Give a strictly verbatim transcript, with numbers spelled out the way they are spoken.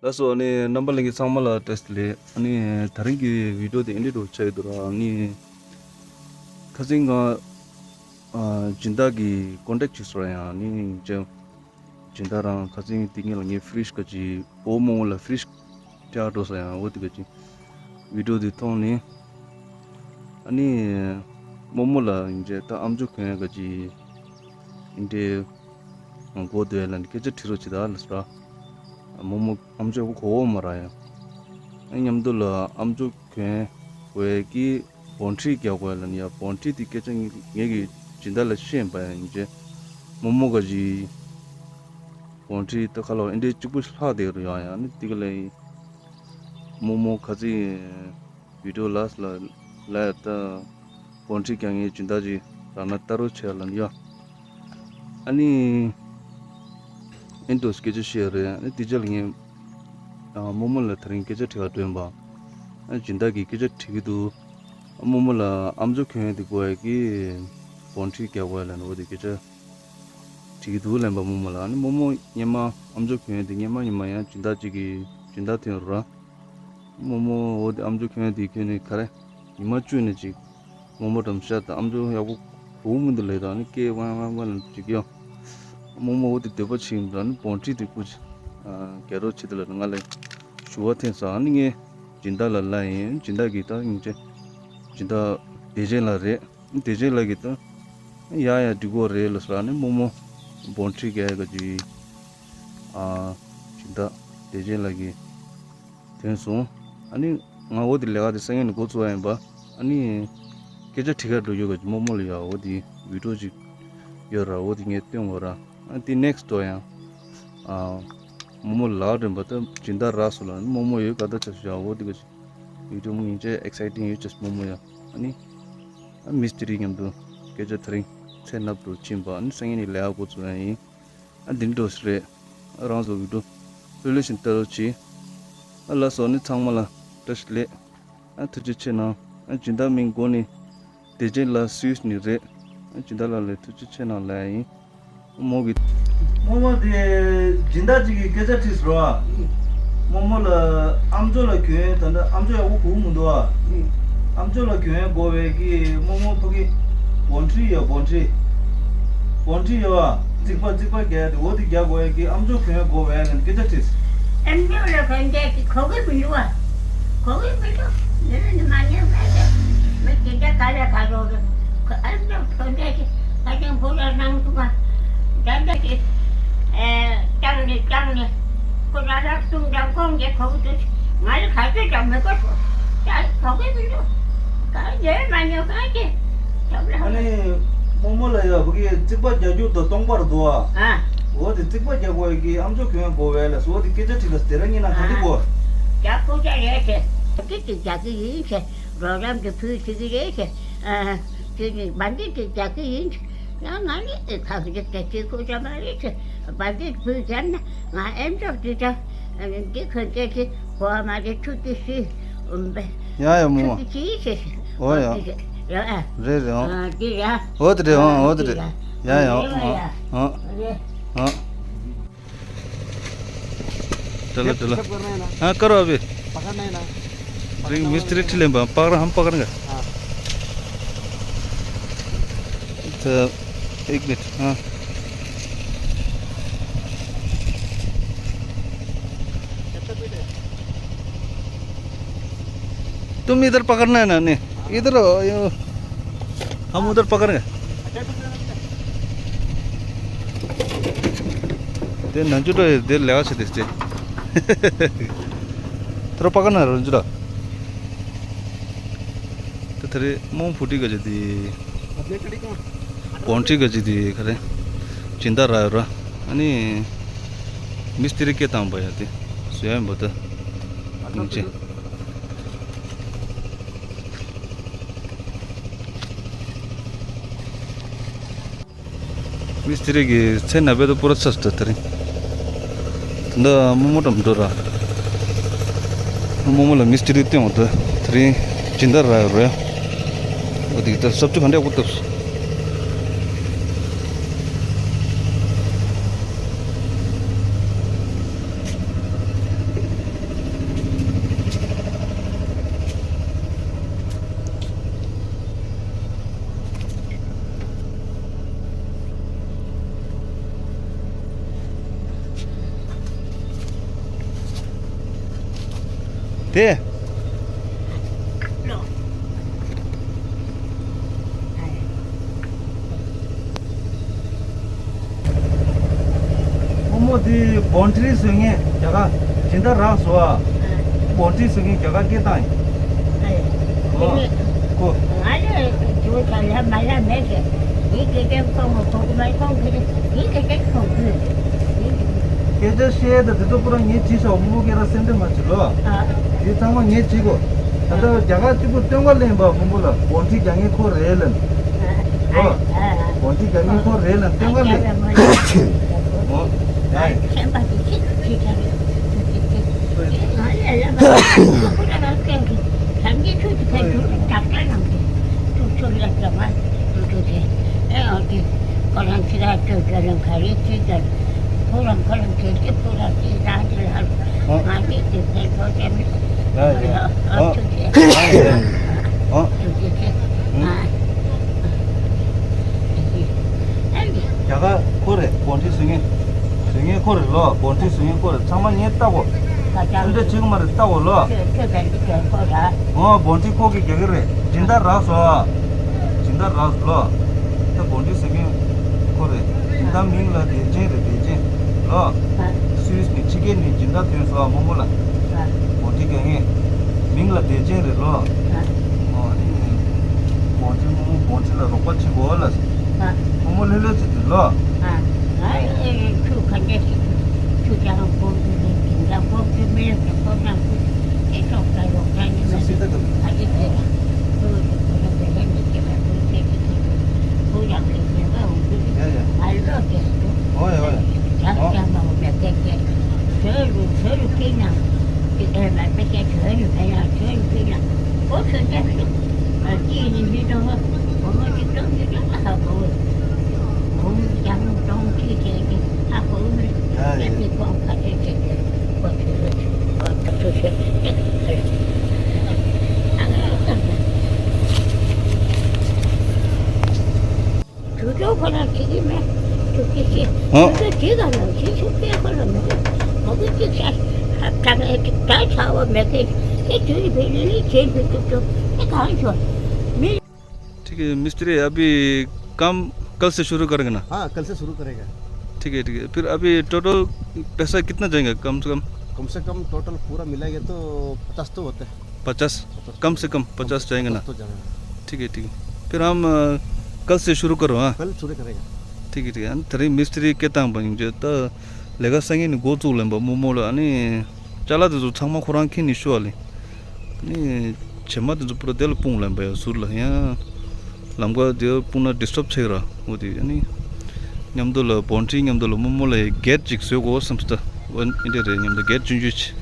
ལགས་སོ། ཨ་ནི་རྣམ་པ་ལྷན་རྒྱས་ཚང་མ་ལ་བཀྲ་ཤིས་བདེ་ལེགས། ཨ་ནི་དེ་རིང་གི་བི་ཌིའོ་དེ་ཨེ་འདྲ་ཆགས་ཡོད་འདུག་ར། ཨ་ནི་ཁ་སང་ང་ཨ་སྦྱིན་བདག་གི་ཀོན་ཊེག་བྱས་སོང་ར། ཡང་ཨ་ནི་ཅེ་སྦྱིན་བདག་རང་ཁ་སང་དེ་ངེད་ལ་ངའི་ཕི་རིཇ་ག་ཅིག་འོ་མོག་མོག་ལ་ཕི་རིཇ་བཀྱག་འགྲོ་ས་ཡང་འོ་དེ་ག་ཅིག་བི་ཌིའོ་དེ་མཐོང་ནས། ཨ་ནི་རྨོ་མོ་ལ་ཡིན་ཅེ་ད་ཨམ་ཅོག་གྱོན་ཡ་ག་ཅིག་ཡིན་ཏེ། ང་གོ་དོན་ལ་ནི་སྐད་ཆ་དྲི་རོགས་བྱེད་ད་ལ་ཟེར། རྨོ་མོ་ཨམ་ཅོག་གོ་གོ་མ་ར་ཡ། ཨ་མཉམ་དུ་ལ་ཨམ་ཅོག་གྱོན་དགོས་ཀྱི་བོན་ཁྲིད་རྒྱག་དགོས་ལ་ནི་ཡ། བོན་ཁྲིད་དེ་སྐད་ཆ་ངེད་ཀྱི་སྦྱིན་བདག་ལ་བཤད་པ་ཡ་ཡིན་ཅེ། རྨོ་མོ་ག་ཅིག་བོན་ཁྲིད་ད་ཁ་ལོ་ཨེ་འདྲའི་གཅིག་པུ་ལྷག་བསྡད་རུ་ཡ་ཡ་ནི་དེ་ག་ལ་ཡིན། རྨོ་མོ་ཁ་ཚིག་བི་ཌིའོ་ལ་ལ་ལ་ད་བོན་ཁྲིད་རྒྱག་མཁན་སྦྱིན་བདག་ཅིག་རག་ན་ལྟ་རོགས་བྱས་ལ་ཡ། ཨ་ནི་ཨེ་འདྲ་སྐད་ཆ་བཤད་རེད། ཨ་ནི་དེ་རྗེས་ལ་ངས་ཨ་རྨོ་མོ་ལ་དེ་རིང་སྐད་ཆ་དྲི་བ་སྤྲད་པ། ཨ་སྦྱིན་བདག་གིས་སྐད་ཆ་དྲི་གི་འདུག་རྨོ་མོ་ལ་ཨམ་ཅོག་གྱོན་ཡ་དེ་དགོས་ཡ་གི་བོན་ཁྲིད་རྒྱག་དགོས་ཡ་ལ་ནི་འོ་དེ་སྐད་ཆ་དྲི་གི་འདུག་ལབ་པ་རྨོ་མོ་ལ། ཨ་ནི་རྨོ་མོ་སྔོན་མ་ཨམ་ཅོག་གྱོན་ཡ་དེ་སྔོན་མ་སྔོན་མ་ཡང་སྦྱིན་བདག་ཅིག་གིས་སྦྱིན་བདག་ཐོན་ར། རྨོ་མོ་འོ་དེ་ཨམ་ཅོག་གྱོན་ཡ་དེ་གྱོན་ནས་ག་རེ་ཉི་མ་བཅུ་ནས་ཅིག་རྨོ་མོ་འགྲམ་ཤ་དང་ཨམ་ཅོག་ཡག་པོ་གོ་མི་འདུག་ལབ་དང་ནི་སྐད་ཝང་ཝང་ཝང་ཅིག་ཡོང་། རྨོ་མོ་འོ་དེ་འདོད་པ་ཆེན་པོ་ནི་བོན་ཁྲིད་དེ་སྐུ་རྒྱལ་རོགས་བྱེད་དེ་ལ་ང་ལ་ཞུ་བ་འཐེན་ས། ཨ་ནི་ངས་སྦྱིན་བདག་ལ་ལབ་ཡིན། སྦྱིན་བདག་གིས་ད་ཡིན་ཅེ་སྦྱིན་བདག་བདེ་ཆེན་ལགས་རེད། བདེ་ཆེན་ལགས་ཀྱིས་ད་ཡ་ཡ་འགྲིག་གོ་རེད་ལ་ཟེར། ཨ་ནི་རྨོ་མོ་བོན་ཁྲིད་རྒྱག་ཡ་ག་ཅིག་ཨ་སྦྱིན་བདག་བདེ་ཆེན་ལགས་ཀྱིས་ཐོན་སོང་། ཨ་ནི་ང་འོ་དེ་ལས་ཀ་དེ་སང་ཉིན་ནས་འགོ་བཙུགས་ཡ་ཡིན་པ། ཨ་ནི་སྐད་ཆ་དྲི་གར་འགྲོ་ཡོད་ག་ཅིག་རྨོ་མོ་ལ་ཡ་འོ་དེ་བི་ཌིའོ་ཅིག་ཡོད་ར། འོ་དེ་ངས་སྟོན་དགོས་ར། ཨ་དེ་ནེག་སི་ཊི་ཡང་ཨ་རྨོ་མོ་ལགས་རིམ་པ་ད་སྦྱིན་བདག་རག་སོང་ལ། ཨ་ནི་རྨོ་མོ་ཡོད་ག་ད་ཆ་ཞུ་ཡ་འོ་དེ་ག་ཅིག་བི་ཌིའོ་མོ་ཡིན་ཅེ་ཨེག་སའི་ཊིང་ཡོད་ཅེ་རྨོ་མོ་ཡ། ཨ་ནི་ཨ་མི་སི་ཏི་རི་མཉམ་དུ་སྐད་ཆ་དེ་རིང་ཚེ་ནབ་ཏུ་ཕྱིན་པ། ཨ་ནི་སང་ཉིན་ནས་ལས་ཀ་འགོ་བཙུགས་ཡ་ཡིན། ཨ་འདི་འདྲ་ཞིག་རེད། ཨ་རང་ཚོ་བི་ཌིའོ་ལྷོད་ལྷོད་བཞིན་ལྟ་རོགས་གྱིས། ཨ་ལགས་སོ། ཨ་ནི་ཚང་མ་ལ་བཀྲ་ཤིས་བདེ་ལེགས། ཨ་ཐུགས་རྗེ་ཆེ་གནང་། ཨ་སྦྱིན་བདག་མིང་གོ་ནི་བདེ་ཆེན་ལགས་སུད་སི་ནས་རེད། ཨ་སྦྱིན་བདག་ལགས་ལ་ཐུགས་རྗེ་ཆེ་གནང་ལབ་ཡ་ཡིན། རྨོ་གི། རྨོ་མོ་དེ་སྦྱིན་བདག་ཅིག་གིས་སྐད་ཆ་དྲིས་སོང་བ། རྨོ་མོ་ལ་ཨམ་ཅོག་ལ་གྱོན་ད་ལྟ་ཨམ་ཅོག་ཡག་པོ་གོ་མི་འདུག་ཨ། ཨམ་ཅོག་ལ་གྱོན་དགོས་པའི་གི་རྨོ་མོ་ཕ་གི་བོན་ཁྲིད་ཡ་བོན་ཁྲིད། བོན་ཁྲིད་ཡ་བ་རྩིག་པ་རྩིག་པ་རྒྱག་དེ་འོ་དེ་རྒྱག་དགོས་ཡ་གི་ཨམ་ཅོག་གྱོན་དགོས་པའི་ལ་སྐད་ཆ་དྲིས། ཨམ་ཅོག་ལ་གྱོན་རྒྱག་གི་གོ་གི་མི་འདུག་ཨ། གོ་གི་མི་འདུག་མི་ལ་ནི་མ་ཉན་མ་ཟེར། མི་དེ་འདྲ་ག་ལ་ག་རོགས་རེད། ཁོ་ཨ་ནི་ཕོ་འདྲ་ཞིག་ཁ་ཅིག་ཕོ་ལ་སྣང་ཐུབ་པ། འདྲ་འདྲ་ཞིག་ཨེ་སྐྲག་ནས་སྐྲག་ནས་ཁོ་ར་ར་གསུང་འདྲ་ཁོང་གིས་གོ་གི་འདུག་ང་ལ་ག་ཚོད་ཀྱང་མི་གོ་སོང་། ད་གོ་གི་མི་འདུག་ག་ཡོད་མ་ཉོ་ག་ཅི་ཐབས་ལ། ཨ་ནི་རྨོ་མོ་ལ་ཡ་བུ་གའི་རྩིག་པ་རྒྱག་རྒྱུ་དང་སྟོང་པར་འདུག་ཨ། ཨ་འོ་དེ་རྩིག་པ་རྒྱག་དགོས་ཀྱི་ཨམ་ཅོག་གྱོན་དགོས་པས་ལ་སོ་དེ་སྐད་ཆ་དྲིས་ལ་དེ་ར་ཉིན་ན་ག་འདི་གོ་རྒྱག་ཁོ་ཅག་རེད་ཟེར། གི་དེ་རྒྱག་གི་ཡིན་ཟེར། རོགས་རམ་གྱི་བུ་ཞིག་གི་རེད་ཟེར། ཨ། དེ་ནི་བན་དེ་དེ་རྒྱག་གི་ཡིན་ཟེར། ཡང་ང་ནི་ཨེ་ཁ་ཤས་དེ་དེ་ཁོ་ཅག་མ་རེད་ཟེར། བན་དེ་བུ་རྒྱབ་ན་ང་ཨེམ་ཅོག་དེ་ད་འདི་ཁོ་དེ་དེ་གོ་བ་མ་རེད་ཐུག་དེ་ཤི་ཨུམ་བེ། ཡ་ཡ་མོ། ཐུག་དེ་ཤི་ཟེར། འོ་ཡ། ཨ་དེ་རེད། རེད་རེད་ཨང་། ཨ་དེ་རེད། འོ་དེ་རེད་ཨང་། འོ་དེ་རེད། ཡ་ཡ་ཨང་། ཨང་། ཨང་། चलो चलो। हाँ करो अभी। पकड़ना है ना? रिंग मिस्त्री ठीक लें बा, पकड़, हम पकड़ेंगे। हाँ। तो एक मिनट। हाँ। तुम इधर पकड़ना है ना? नहीं, इधर आओ, यो, हम उधर पकड़ेंगे। དེ་ནང་ཆུ་འགྲོ་ཡི་དེ་ལས་ཀ་བྱེད་དེ་ཅེ། ཐར་པ་ག་ན་རུ་འཇུ་ར། དེ་ཐ་རེ་མོང་ཕུ་ཏི་ག་ཅི་དེ། གོང་ཁྲི་ག་ཅི་དེ་ག་རེ། སྦྱིན་བདག་ར་ཡོད་ར། ཨ་ནི། མིས་ཏི་རི་སྐད་བཏང་པ་ཡ་དེ། བཟོས་ཡ་ཡིན་པ་དེ། ཡིན་ཅེ། མིས་ཏི་རི་གི་ཚེ་ན་བེ་དོ་པུ་ར་ཚ་སྟ་དེ་རིང་། ད་མོ་མོ་འགྲམ་འགྲོ་ར། མོ་མོ་ལ་མིས་ཏི་རི་སྟོན་འོ་དོ་དེ་རིང་སྦྱིན་བདག་ར་ཡོད་རེད། འོ་དེ་གི་ད་སབ་ཅུ་ག་འདྲ་ཡག་པོ་བཏབ་སོང་། དེ། ཁོ་མོ་དེ་བོན་ཁྲི་བཟོ་མཁན་རྒྱ་གར་སྦྱིན་བདག་རག་སོང་ཨ། བོན་ཁྲི་བཟོ་མཁན་རྒྱ་གར་སྐད་བཏང་ཡིན། ཨ། ཁོ། ཁོ། ང་ལ་ཇོ་ཆ་ལ་མ་ལ་མེད་ཟེར། ཡིན་གེ་ཀེ་ཁོང་མོ་ཁོང་གི་མ་ཁོང་གི་ཡིན་གེ་ཀེ་ཁོང་གི། སྐད་ཆ་བཤད་ད་དེ་ཚོ་པུ་ར་ངས་བྲིས་ཤག་མོ་མོ་སྐད་ར་སེམས་ཁྲལ་མ་བྱེད་ལོ། ཨ། དེ་ཚང་མ་ངས་བྲིས་གོ། ད་ལྟ་རྒྱ་གར་གཅིག་པུ་སྟོན་ཀ་ལེན་པ་མོ་མོ་ལ་བོན་ཁྲི་རྒྱག་མཁན་ཁོ་རེད་ལབ། ཨོ། བོན་ཁྲི་རྒྱག་མཁན་ཁོ་རེད་ལབ་སྟོན་ཀ་ལེན། ཨོ། ཨ། ཁོ་རང་ཁྱེད་རང་ལྟོས་རྒྱུ་རང་ག་རེ་ཁྱེད་ཀྱང་ཁོ་རང་ཁོ་རང་ཁྱེད་ཀྱི་ཁོ་རང་ཁྱེད་ཀྱི་ཁོ་རང་ཁྱེད་རང་གི་ལ་ང་གཉིས་ཀྱི་ཕན་ཐོགས་ཀྱི་མི་ཡ་ཡ། ཨ། ཨ། ཨ། ཨ། ཨ། རྒྱ་གར་ཁོ་རེད། བོན་ཁྲི་བཟོ་མཁན། བཟོ་མཁན་ཁོ་རེད་ལོ། བོན་ཁྲི་བཟོ་མཁན་ཁོ་རེད། ཚང་མ་ངས་ལྟ་གོ། སེམས་ཁྲལ་བྱེད་ཀྱི་མ་རེད། ལྟ་གོ་ལོ། ཨོ། བོན་ཁྲི་ཁོ་གི་རྒྱག་གི་རེད། སྦྱིན་བདག་རག་སོང་ཨ། སྦྱིན་བདག་རག་སོང་ལོ། ད་བོན་ཁྲི་བཟོ་མཁན་ཁོ་རེད། སྦྱིན་བདག་མིང་ལ་བདེ་ཆེན་རེད། བདེ་ཆེན་ལོ། སུད་སི་ནས་ཕྱི་རྒྱལ་ནས་སྦྱིན་བདག་ཐོན་སོང་ཨ། མོ་མོ་ལ། བོན་ཁྲི་རྒྱག་མཁན་མིང་ལ་བདེ་ཆེན་རེད་ལོ། ཨོ། ཨ་ནི་བོན་ཁྲི་མོ་མོ་བོན་ཁྲི་ལ་རོགས་པ་བྱེད་དགོས་ལ། ཨ། མོ་མོ་ལྷོད་ལྷོད་བྱེད་དུས་ལོ། ཨ། ང་ཨེ་ཆུ་ག་འདྲ་ཞིག་ཆུ་ཅང་སྒོར་དུ་ནས་དེང་སང་སྒོར་དུ་མི་ལ་སྒོར་ནང་དུ་ཨེ་ཐོག་ད་རོགས་ད་ཉི་མ་སུ་སི་ད་ག་ཨ་ཅེ་ཟེར་ལ། ཁོ་ཁོ་ལ་དེ་ལས་མི་སྐྱེ་བ་ཁོ་སྐྱེ་དེ་ཁོ་ཁོ་ཡང་གི་ཉེན་ཁ་འོང་དུས་ཡ་ཡ། ཨ་ལོ་དེ་དུ་ཨོ་ཡ་ཨོ་ཡ། ཅང་ཨོ། ཅང་མ་འོང་མེད་སྐད་སྐད། བོད་རུ་བོད་རུ་སྐད་ནང་དེ་ཨེ་མ་དཔེ་སྐད་བོད་རུ་མེད་ཡང་བོད་རུ་སྐད་ནང་ཨོ་ཁྱོད་ཀྱང་ཤོག་ཨ་ཅི་ནི་མི་འདུག་འོ་མ་ཅིག་གཏོང་རྒྱུ་ཅང་ཧ་གོ། འོ་མི་ཀྱང་གཏོང་ཅི་བྱས་ཀྱི་ཧ་གོ་མི། ཡ་ཡ། ཨེ་མི་ཀོང་ཁ་ཅན་བྱས་ཀྱི་ཨོ་ཁྱོད་རུ་ཨོ་ད་ཚོ་བྱས་ཨ་ང་ཡོད་ཀྱང་ཇུ་ཇོ་ཁོ་རང་བྱེད་ཀྱི་མེད། ཇུ་ཇུ་ཞེས། ཨ། ཇུ་ཇོ་བྱེད་ག་ལ་ཞེས་ཆུ་སྐྱེས་ཁོ་ལ་མི་འདུག་མོ་གི་གཅིག་ཤ་ཧ་ད་ག་ཧེ་ད་ཆ་བ་མེད་གི་ཨེ་ཇུ་ཡི་བེ་ལི་ལི་བྱེད་མི་ཐུབ་ཐུབ་ཨེ་གང་ཤོར་མི། ठीक है मिस्त्री, अभी काम कल से शुरू करेंगे ना? हाँ, कल से शुरू करेगा। ठीक है, ठीक है। फिर अभी टोटल पैसा कितना जाएगा कम से कम? कम से कम टोटल पूरा मिलाएंगे तो पचास तो होता है। पचास? पचास। कम से कम पचास जाएंगे ना? पचास तो जाएगा। ठीक है, ठीक है। फिर हम, अ, कल से शुरू करो, हाँ? कल शुरू करेगा। ठीक है, ठीक है। ཨ་ནི་དེ་རིང་མི་སི་ཏི་རི་སྐད་བཏང་བ་ཡིན་རྒྱུ་ད་ལས་ཀ་སང་ཉིན་ནས་འགོ་བཙུགས་ལེན་པ་རྨོ་མོ་ལ། ཨ་ནི་ཅ་ལག་དེ་ཚོ་ཚང་མ་ཁོ་རང་ཁྱེར་ནས་ཤོག་ཨ་ལེ། ཨ་ནི་བྱེ་མ་དེ་ཚོ་པུ་ར་དེ་ལ་སྤུངས་ལེན་པ་ཡ་ཟུར་ལ་ཡང་ལམ་ཁ་དེ་སྤུངས་ན་ཌི་སི་ཊབ་ཆེ་གི་ར། འོ་དེ་ཨ་ནི་མཉམ་དུ་ལ་བོན་ཁྲི་མཉམ་དུ་ལ་རྨོ་མོ་ལ་ཡ་གེ་ཊི་ཅིག་བཟོས་དགོས་བསམ་སྟེ། འོ་ཨིན་དེ་རེད། མཉམ་དུ་གེ་ཊི་ཆུང་ཆུང་ཅིག